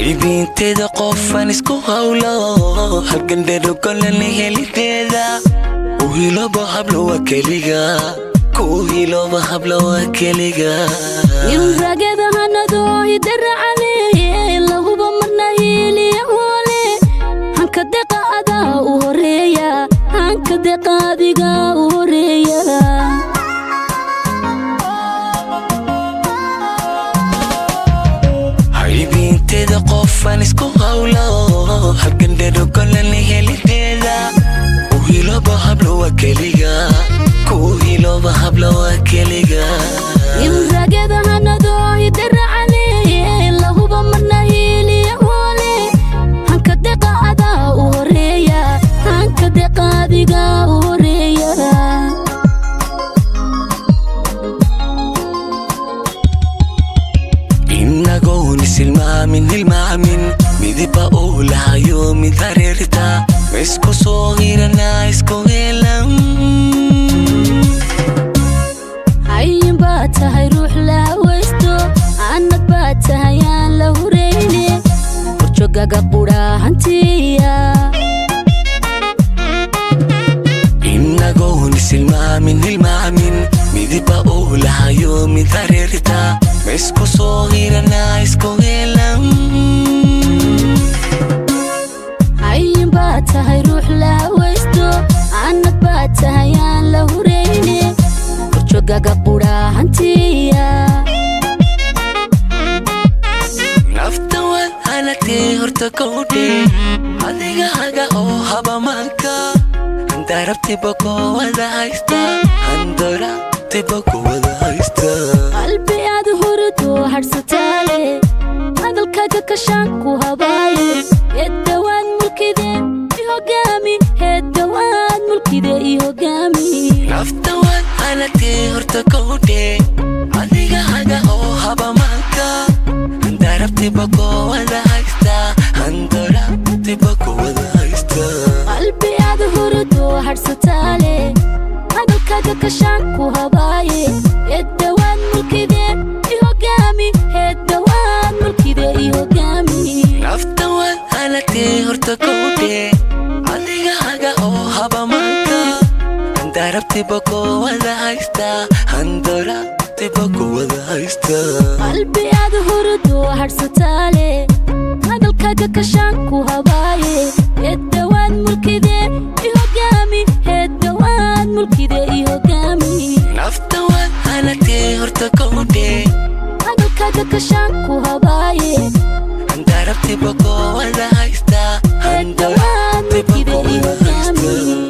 Haybinteeda qofan isku hawlo, halgandheero golan helideeda. U hiloba hablo waa keliga, ku hiloba hablo waa keliga. Ragada hanado hidaracale, lahuba marna hiiliya hoole. Hanka deqa adaa u horeeya, hanka deqa adiga u horeeya. Haybinteeda qofan isku hawlo, halgandheero golan helideeda. U hiloba hablo waa keliga, ku hiloba hablo waa keliga. Ragada hanado hidaracale, lahuba marna hiiliya hoole. Hanka deqa adaa u horeeya, hanka deqa adiga u horeeya. Inagoon isilmaamin hilmaamin, midiba uu lahayo mid hareerta, ma isku soo hiranaa isku helan. Hayin baad tahay ruux la hawaysto, annag baad tahay aan la hurayne, horjoogaga qudhaahantiya. Inagoon isilmaamin hilmaamin, midiba uu lahayo mid hareerta, ma isku soo hiranaa isku helan. Hayin baad tahay ruux la hawaysto, annag baad tahay aan la hurayne, horjoogaga qudhaahantiya. Nafta waad hanatee horta kowdhe, adiga haga oo habamaanka. Handarabtiba kowada haysta, handarabtiba kowada haysta. Qalbi aad hurdo hadhsataale, hadalkaaga kashaan ku habaaye. Heeddawaad mulkide i hogaami, heeddawaad mulkide i hogaami. Nafta waad hanatee horta kowdhe, adiga haga oo habamaanka. Handarabtiba kowada haysta, handarabtiba kowada haysta. Qalbi aad hurdo hadhsataale, hadalkaaga kashaan ku habaaye. Heeddawaad mulkide i hogaami, heeddawaad mulkide i hogaami. Nafta waad hanatee horta kowdhe, adiga haga oo habamaanka. Handarabtiba kowada haysta, handarabtiba kowada haysta. Qalbi aad hurdo hadhsataale, hadalkaaga kashaan ku habaaye. Heeddawaad mulkide i hogaami, heeddawaad mulkide i hogaami. Nafta waad hanatee horta kowdhe, hadalkaaga kashaan ku habaaye. Handarabtiba kowada haysta, Heeddawaad handarabtiba mulkide i kowada hogaami. haysta.